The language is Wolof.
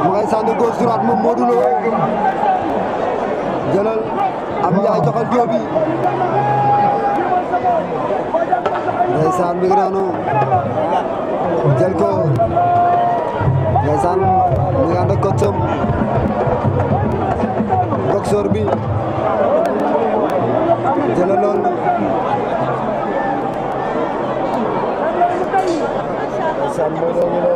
mu ngay sànni gauche droite moom Modou Lo jëlal am Ndiaye joxal Diop bi ndeysaan mi ngi noonu jël ko ndeysaan mi ngi ànd ak coacham boxeur bi jëlal loolu ndeysaan